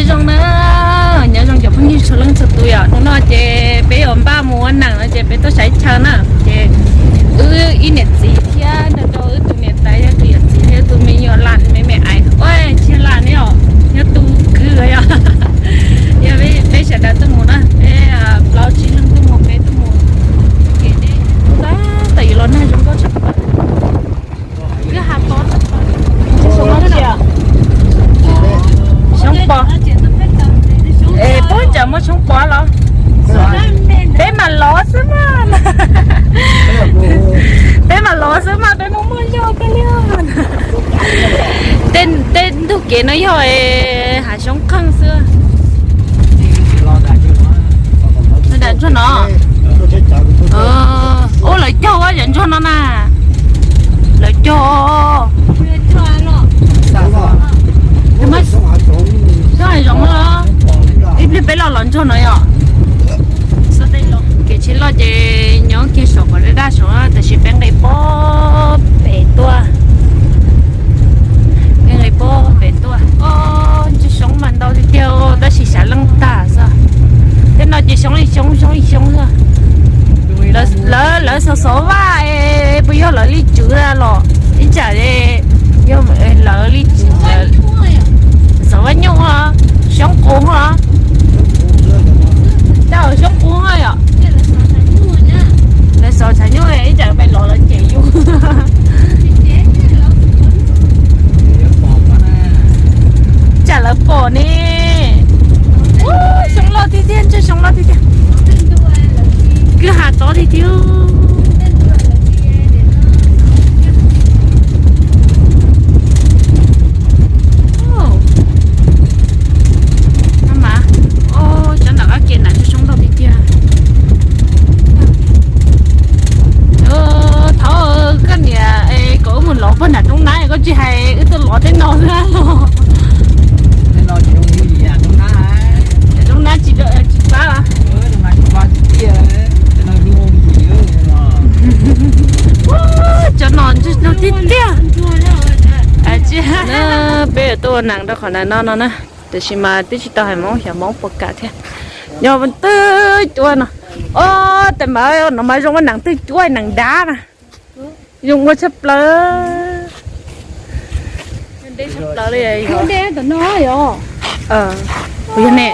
Zoo na, nyob zoo cov phooj ywg txhua leej txhua tus yom. Hnub no ces peb yuav npaj mus ua neej no ces peb tuaj saib chaw na. Ces wb ib niam txiv thiab nrog rau wb tus niam tais, yog tus yawm txiv thiab tus me nyuam lam me me aiv, ua tsis lam ne os, nyob tu kwv yom. Yog peb sawv daws tuaj mus na, peb plaub tsib leeg tuaj mus, peb tuaj mus. Ces tab tom yuav los nag zoo nkauj tshaj plaws. Xyoob pos. Es puag ntsawm muaj xyoob pos los? Peb mam lov xwb mas. Peb mam lov xwb mas, peb muaj muaj zog kawg li. Tej ntug kev no yog hav xyoob qeeg xwb. Ntsuag no. Ua lawv cog ua cov ntsuag no na. Lawv cog. Ib pliag peb los los ntsuag no yom. Kev tsheb loj ces nyob kiag saum kom daj daj saud, tab sis peb nqis pob pem tuaj. Peb nqis pob pem tuaj. Ntsej xyoob mas ntau tiag tiag, tab sis xyav leej tag xwb. Tej no ces xyoob li xyoob, xyoob li xyoob xwb. Lawv xov xov vaj, puas yog lawv li tswv los ib tsam yog lawv li tswv. Xov vaj nyuj, xyoob qus os. Xyoob qus yom. Lawv xov tshav nyuj ib tsam peb los lawv cem yus. Tsam lawv pom ne. Xyoob loj tiag tiag, ntsej xyoob loj tiag tiag. Kwj ha tob tiag tiag. Mas, cov nram qab ke na ntsej xyoob loj tiag tiag. Thov koj niam kom wb mus lov puag nram roob nab, koj tsis hais wb tuaj lov tej no xwb los. Roob nab tsis, tsis pab. Cov no ntsej xyoob tiag tiag. Peb yuav tuaj ua neeg rau qhov nram no no na, tiam sis mas twb tsis tau hais Hmoob xyov Hmoob puas kam thiab. Nyob twg cuab no. Os, tes mas no mas zoo ua neeg twg cuab neeg dab na. Zoo ua tshaj plaws. Deb tshaj plaws li. Deb tom no yog. Kuv yog ne.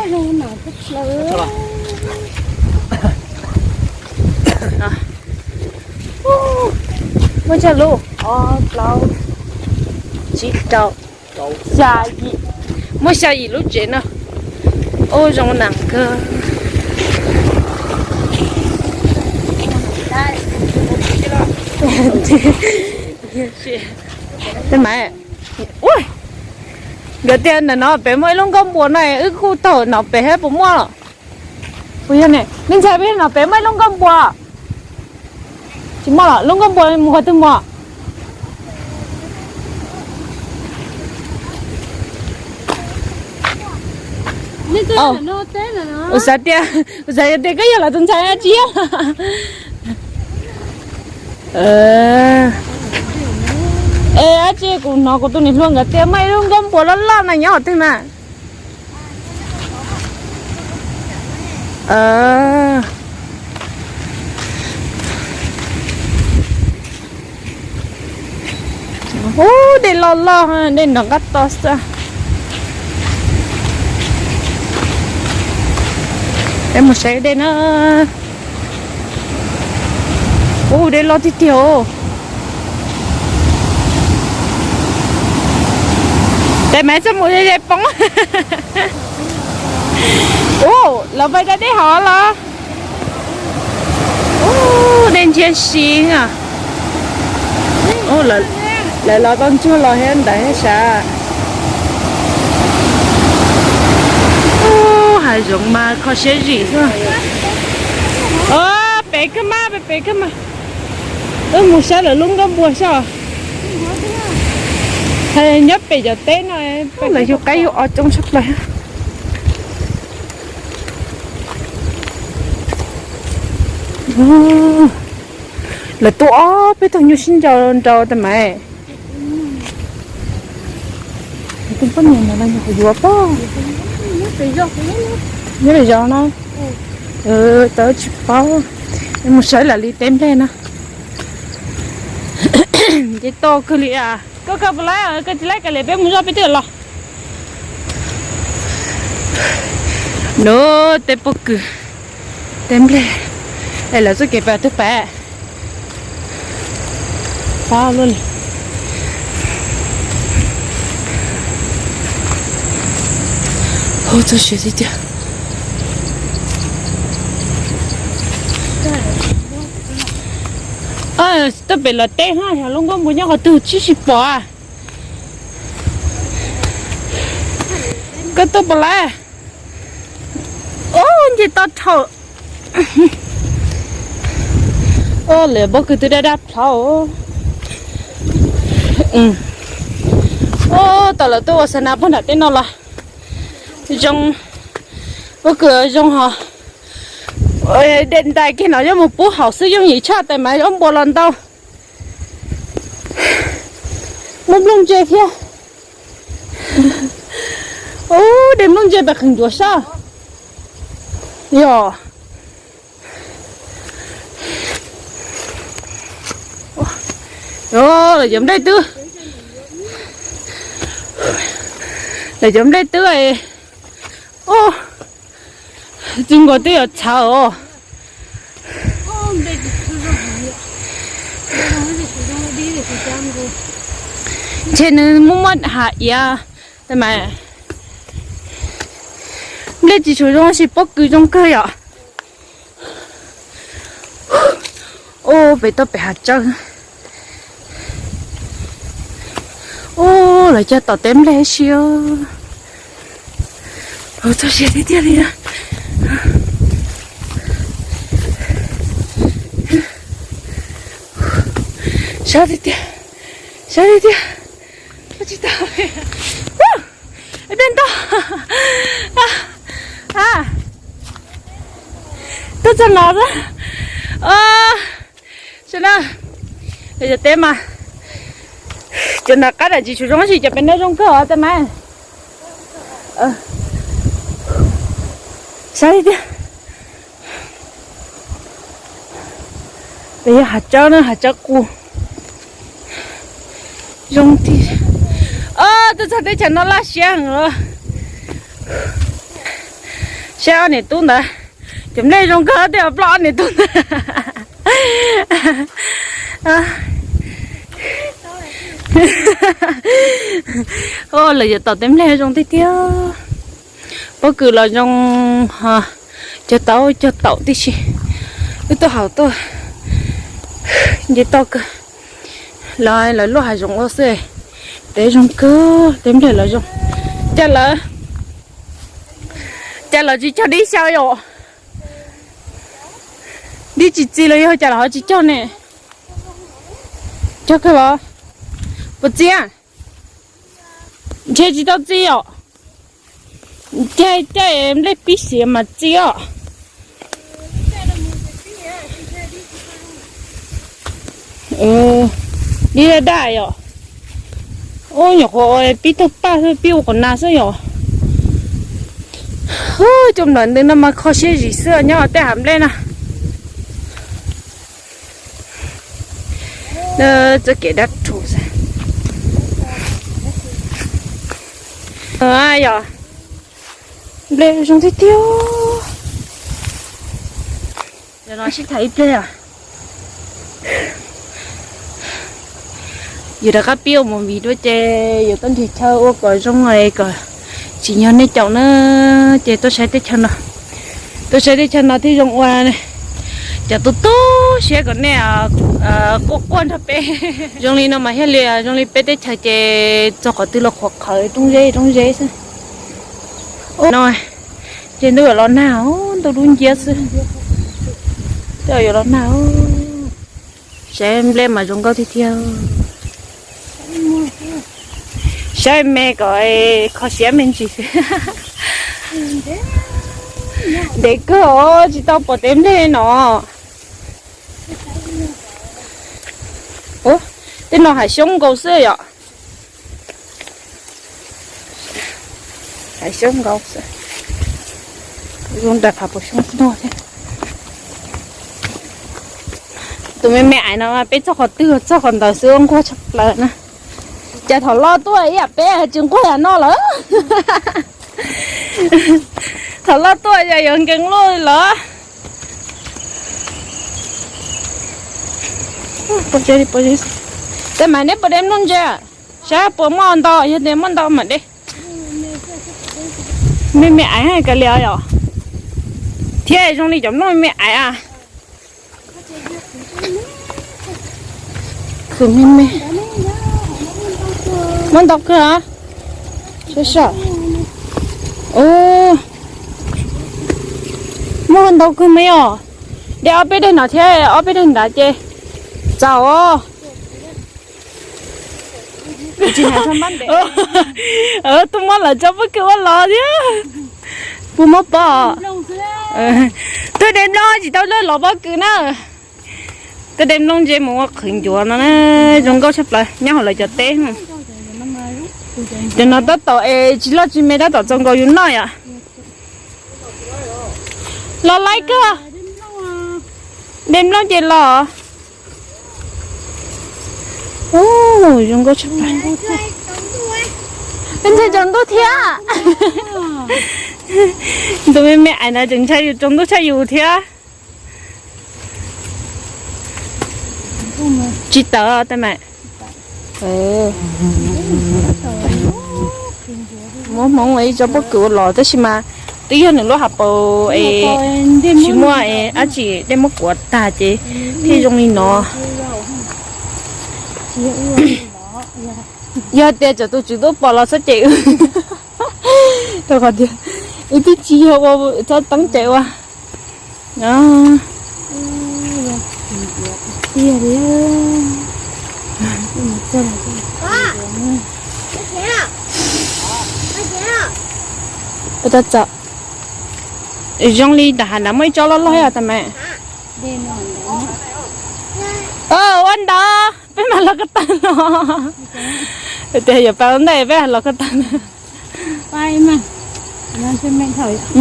Muaj tsawg lub? Ob, plaub, tsib, rau, xya yim. Muaj xya yim lub tsev no. Ub, zoo neeg kawg. Tej mas, ua, nkawd tias ntawm no pem muaj ib lub nkoj npua no, wb kuj taug no pem thiab puas muaj los? Puas yog ne? Me ntxhais, peb no pem muaj ib lub nkoj npua. Tsis muaj los? Lub nkoj npua mus qhov twg mus? Kuv xav tias, kuv xav tias koj yog lawv tus ntxhais tsis yog. Es dab tsi kuv hnov kuv tus niam hluas nkawd tias muaj ib lub nkoj npua loj loj no nyob qhov twg na? Ub, dej loj loj, dej nrov nqaj to xwb. Peb mus saib dej na. Ub, dej loj tiag tiag os. Tes mas txaj muag ze poob. Ub, lawv pais da dej hov los? Ub, dej ntshiab si na. Lawv los tau ntsuag los thiab ntawd thiab sav. Ub, hav zoov mas kho siab zim xwb. Os, pem kawg mas, pem pem kawg mas. Wb mus saib lawv lub nkoj npua saib. Nyob pem cov teb no, lawv yug qaib yug os coob tshaj plaws. Lawv tuaj ob peb tug nyuj sib nraus nraus tas mas. Tus poj niam no yuav poj. Nyob pem zos no. Tau tsis paub. Mus saib lam li teb nplej no. Nce toj kawg li. Koj koj puas laib, koj tsis laib kav liam peb mus zoj peb twb los. Nov tej pob kws, tej nplej, es lawv txoj kev pem twb pem. Qab luaj li. Txog siav tiag tiag. Tuaj pem los teb hab, lub nkauj npua nyob qhov twg tsis tsis pom. Koj tuaj pom lawm. Ub, nce toj dhau. Ub, lawv pob kws twb daj daj plhaub. Ub, tom lawv tuaj ua xa na puag nram tej no los zoo, pob kws zoo hos. Dej ntais kiag no yuav mus pub haum xwb yooj yim tshaj tais mas ob npua los ntau. Muaj nplooj ntse thiab. Ub, dej nplooj ntse pem qhwv ncuav sab. Yog. Lawv cov nplej twb, lawv cov nplej twb. Ub, txiv nkaus twb yuav txhawv os. Ntshe nws muaj muaj hav iav tas mas. Nplej tsis tshua zoo sis pob kws zoo kawg yom. Ub, pem toj pem hav tsawb. Ub, lawv cog tom teb nplej si. Txog siav tiag tiag li. Sab tiag tiag, sab tiag tiag. Tsis tau. Dej ntau. Tuaj txog no xwb. Saib na, cov teb mas, cov nram qab nram tsis tshua zoo sis cov pem no zoo kawg os tas mas. Saib tiag. Pem yog hav tsawb na, hav tsawb qus. Zoo tiag. Tuaj txog teb chaws no laj siab heev os. Saib ob niam tub ntawd, cov nplej zoo kawg tej plaub ob niam tub ntawd. Lawv yuav tom teb nplej zoo tiag tiag. Pob kws los zoo, cog taub cog taum tib si. Wb tuaj hauv tuaj, nce toj kawg. Lawv, lawv luaj hav zoov ua xwb. Teb zoo kawg, teb nplej los zoo. Cas lawv, cas lawv tsis cog dib xyaw yom? Dib tsis txi los yog cas lawv ho tsis cog ne? Cog kawg los? Puas txi? Ntshe tsis tau txi yom? Caij caij nplej pib xiav mas txi os. Dib daj daj yom. Ub, nyuam qhuav pib tawg paj xwb, pib ua qhov na xwb yom. Coj nplawm ntws no mas kho siab zim xwb nyob tej hav nplej na. Txoj kev dab rhuv xwb. Yog nplej zoo tiag tiag. Yog no sib tham ib pliag. Yus rov qab pib ua movie dua ces yus tuaj nrhiav chaw ua kom zoo kom tsim nyog nej caum na. Ces tuaj saib teb chaws no, tuaj saib teb chaws no thiaj zoo ua cov tu tu siab kom nej quaj quaj nrog peb. Zoo li no mas thiaj li zoo li peb teb chaws ces txog qhov twg los qhuav qhawv roob zeb roob zeb xwb. No ces ntuj yuav los nag, ntuj dub nciab xwb. Ntuj yuav los nag. Saib nplej mas zoo nkauj tiag tiag. Saib me kom kho siab me ntsis xwb. Ntev kawg os, tsis tau pom tej nplej no. Ua, tej no hav xyoob nkaus xwb yom. Hav xyoob nkaus xwb. Zoo nraim qhov puas xyoob tuag thiab. Tus me me aiv no peb txog qhov twg txog qhov ntawd xwb, nquag tshaj plaws na. Cas thaum loj tuaj ib yam peb tsis nquag yam no lawm. Thaum loj tuaj yog yuav nkees luaj li lawm. Tej mas neb puas de nplooj ntse? Saib puas muaj ntau, yog tias muaj ntau mam de. Me me aiv kav liam yom. Thiab zoo li cov nplooj me me aiv a. Khwv me me. Muaj ntau kawg os. Sab sab. Muaj ntau kawg me os. De ob peb daim no thiab ob peb daim nrad ces txaus os. Tus muab lawv tso pob kws ua los thiab. Puas muab pob? Tuaj de nplooj tsis tau los pob kws na. Tuaj de nplooj ntse mus ua qhwv ncuav no na, zoo nkauj tshaj plaws nyob hauv lawv cov teb. Cov no tab tom es tsis loj tsis me tab tom txaus nkaus yus noj yom. Los laib kawg. De nplooj ces los. Zoo nkauj tshaj plaws. Peb ntshai tsaus ntuj thiab. Tus me me aiv no tseem ntshai yus tsaus ntuj tshaj yus thiab. Tsis tawm tej mas. Muab hmoov ib tsob pob kws ua los tab sis mas twb yog nws lub hauv paus es tsis muaj dab tsi, dej muab kuav tag ces thiaj zoo li no. Yog tias cov tus tswv tuaj pom los txhob cem wb, rau qhov tias wb twb tsis yog ua txhob teeb cem ua. Zoo li nram hav nrad muaj ib tsob loj loj os tas mas. Ua ntawd peb mam los ko taw no. Tias yuav pab ntej peb los ko taw no.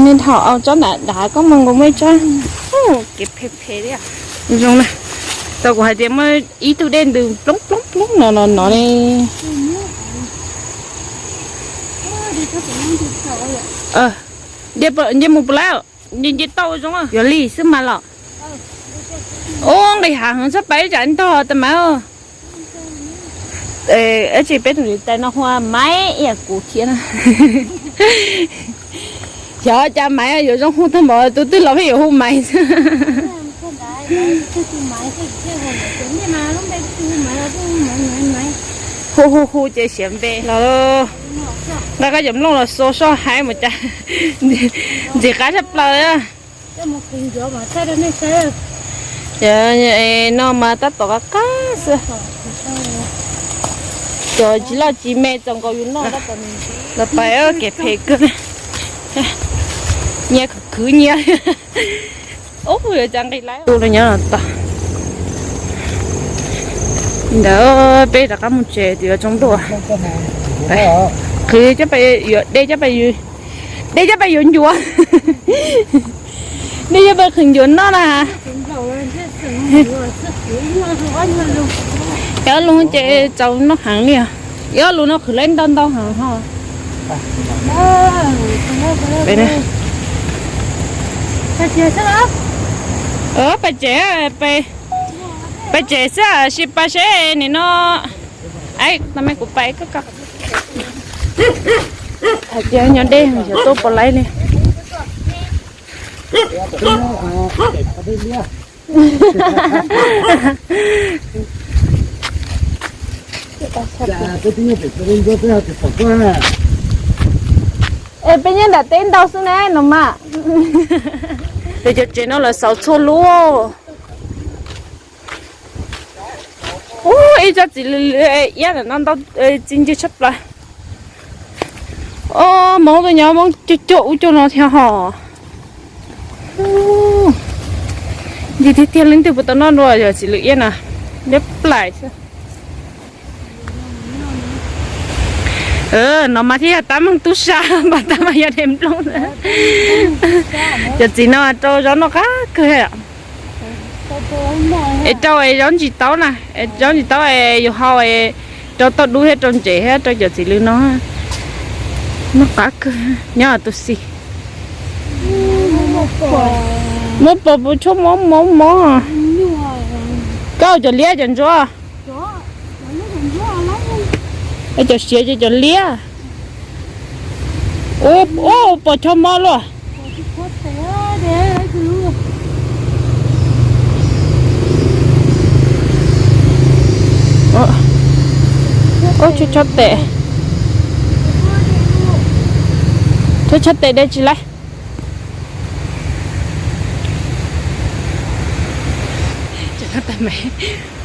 Me thaum au tsob nram nrad koj mus nkaus muaj ib tsob. Kev phem phem li. Zoo na. Tau kuv hais tias muaj ib tug dej ntws ploog ploog ploog no no no li. Nce mus puas lawm? Nce nce tau zoo, yuav li xwb mas los. Ub, nqis hav heev txhob pais ib tsam ntog tas mas. Tab sis peb tus niam tais no hu ua Maiv ib yam kuv thiab na. Xyov cas Maiv yuav zoo hu tag npaum, tus twg los pheej yuav hu Maiv xwb. Hu hu hu ces siav npe los. Nqa koj cov nplooj los xo soj haib mus cas ntxim qab tshaj plaws. No mas tab tom qab qab xwb. Cov tsis loj tsis me txaus nkaus yus noj. Los pais kev phem kawg. Nyias khwv khwv nyias. Ub, yuav cas nqis lawm. Tus no nyob tom ntawd, peb rov qab mus tsev twb yuav tsaus ntuj. Qhwv coj pais, yuav de coj pais, de coj pais yuav ncuav. De coj pais qhwv ncuav noj na. Cov lus ces txaus noj heev li os. Ib ob lus no qhwv lawm ntau ntau heev ho. Pais tsev, pais tsev xwb sis pais seb nim no. Tag me kuv pais koj ko. Hais tias nyob deb xyov tuaj puas laib li. Es peb nyob nram teb ntau xwb na no mas. Peb cov tsev no lawv xauv txhua lub. Ub, ib tsob txiv lwm lwm iab ntawm no ntau, txi ncw tshaj plaws. Os, Hmoob tuaj nyob Hmoob cuag cuag ub cuag no thiab hos. Ntxim tiag tiag, leej twg puas tau noj dua yog txiv lwm iab na, liab plaim xwb. No mas thiaj yog tab meeg tub sab, npam tab mas yog dej nplooj. Cov txiv no rau zaub noj qab kawg. Es rau es zaub ntsis taub na, zaub ntsis taub es yus hau es rau tauj dub thiab rau ntsev thiab rau cov txiv lws no. Noj qab kawg, nyob tus xis. Muab pom puas tshuaj mob mob mob. Koj cov liab cov ntsuab. Cov siav ces cov liab. Ub, pom tshuaj mob luaj. Ub, tshuaj tes, tshuaj tes de tsis laib.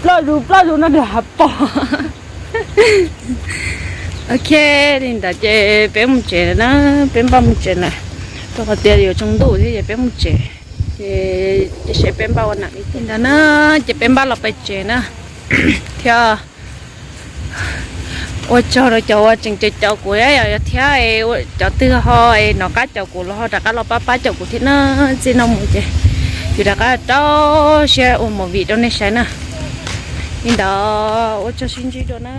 Ploj zus ploj zus no nws hav pom. Ok, li ntawd ces peb mus tsev na, peb npaj mus tsev na. Rau qhov tias yuav tsaus ntuj thiab ces peb mus tsev. Ces cia seb peb npaj ua nam li ntawd na, ces peb npaj los pem tsev na. Thiab ua tsaug rau cov uas tseem caum kuv thiab, yog thiab cov twg ho nov qab caum kuv los ho rov qab los pab pab caum kuv thiab na. Txij no mus ces yus rov qab rau siab ua movie rau nej saib na. Li ntawd ua tsaug sib ntsib dua na.